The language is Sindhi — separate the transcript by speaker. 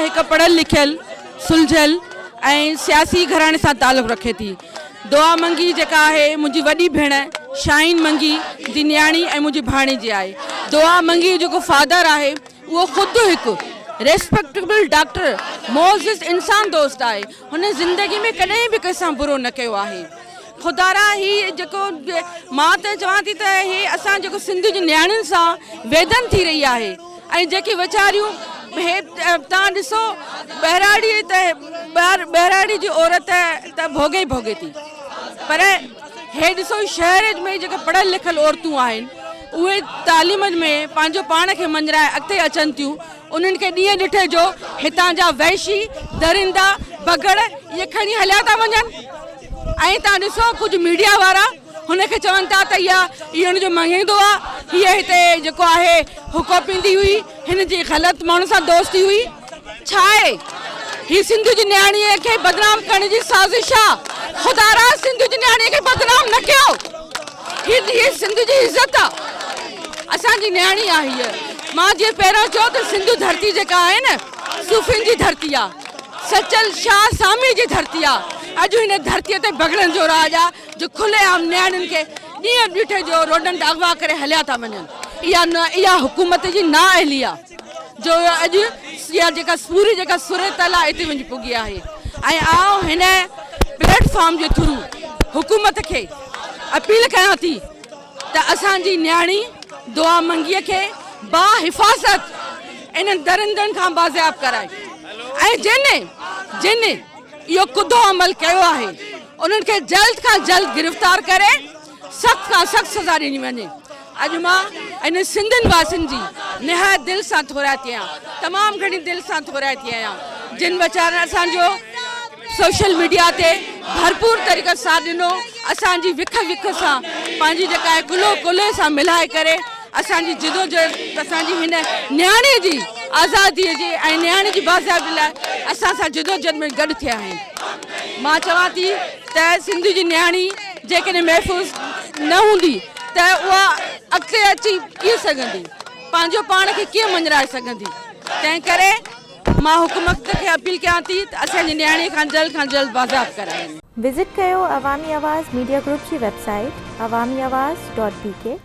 Speaker 1: هڪ پڙهيل لکيل، سلجهيل ۽ سياسي گهراڻي سان تعلق رکي ٿي. دعا منگي جيڪا آهي منهنجي وڏي ڀيڻ شاهين منگي جي نياڻي ۽ منهنجي ڀاڻيجي آهي. دعا منگي جو جيڪو فادر آهي اهو خود هڪ ريسپيڪٽيبل ڊاڪٽر، معزز انسان دوست آهي. هن زندگي ۾ ڪڏهن به ڪنهن سان برو نه ڪيو آهي. خدارا هي جيڪو مان ته چوان ٿي ته هي اسان جيڪو سنڌ جي نياڻين سان ويڌن ٿي رهي آهي ۽ جيڪي ويچاريون هي تان ڏسو ٻهراڙي ته ٻهراڙي جي عورت ته ڀوڳي ئي ڀوڳي ٿي پر هي ڏسو شهر ۾ جيڪي پڙهيل لکيل عورتون آهن اهي تعليم ۾ پنهنجو پاڻ کي مڃرائي اڳتي اچن ٿيون انهن کي ڏينهن ڏٺي جو هتان جا وحشي، درندا، بگهڙ اهي کڻي هليا ٿا وڃن ۽ تان ڏسو ڪجهه ميڊيا وارا هن کي چون ٿا ته اها اهو هن جو مڱيندو آ، هيء هتي جيڪو آهي حقو پيندي هئي، هن جي غلط ماڻهن سان دوستي هئي. ڇا آهي هي سنڌ جي نياڻيء کي بدنام ڪرڻ جي سازش آ، خدارا سنڌ جي نياڻيء کي بدنام نه ڪيو. هي هي سنڌ جي عزت آ اسان جي نياڻي آ هيء مان جيئن پهريون چيو ته سنڌو ڌرتي جيڪا آهي نه صوفين جي ڌرتي آ سچل شاهه سامي جي ڌرتي آ اڄ هن ڌرتي تي بگڙن جو راڄ آ جو کلي عام نياڻين کي ڏينهن ڏٺي جو روڊن تي اغوا ڪري هليا ٿا وڃن اها نه اها حڪومت جي نااهلي آ جو اڄ اها جيڪا پوري جيڪا صورتحال آ اتي وڃي پڳي آهي ۽ آئون هن پليٽ فارم جي ٿرو حڪومت کي اپيل ڪيان ٿي ته اسان جي نياڻي دعا منگيء کي با حفاظت انهن درندن کان بازياب ڪرائي ۽ جن جن اهو ڪڌو عمل ڪيو آهي انهن کي جلد کان جلد گرفتار ڪري سخت کان سخت سزا ڏني وڃي. اڄ مان انهن سنڌين واسين جي نهايت دل سان ٿورائتي آهيان، تمام گهڻي دل سان ٿورائتي آهيان، جن ويچارن اسان جو سوشل ميڊيا تي ڀرپور طريقي سان ساٿ ڏنو، اسان جي وک وک سان پنهنجي جيڪا آهي ڪلهو ڪلهي سان ملائي ڪري اسان جي جدوجهد اسان جي هن نياڻي جي آزادي جي ۽ نياڻي جي بازيابي لاء اسان سان جدوجهد ۾ گڏ ٿيا آهن. مان چوان ٿي ته سنڌ جي نياڻي جيڪڏهن محفوظ نه هوندي ته اها اڳتي اچي ڪيئن سگهندي، پنهنجو پاڻ کي ڪيئن مڃرائي سگهندي، تنهن ڪري مان حڪومت کي اپيل ڪيان ٿي ته اسان جي نياڻي کان جلد کان جلد بازياب ڪرايو وڃي.
Speaker 2: وزٽ ڪيو عوامي آواز ميڊيا گروپ جي website Awami Awaz dot B K.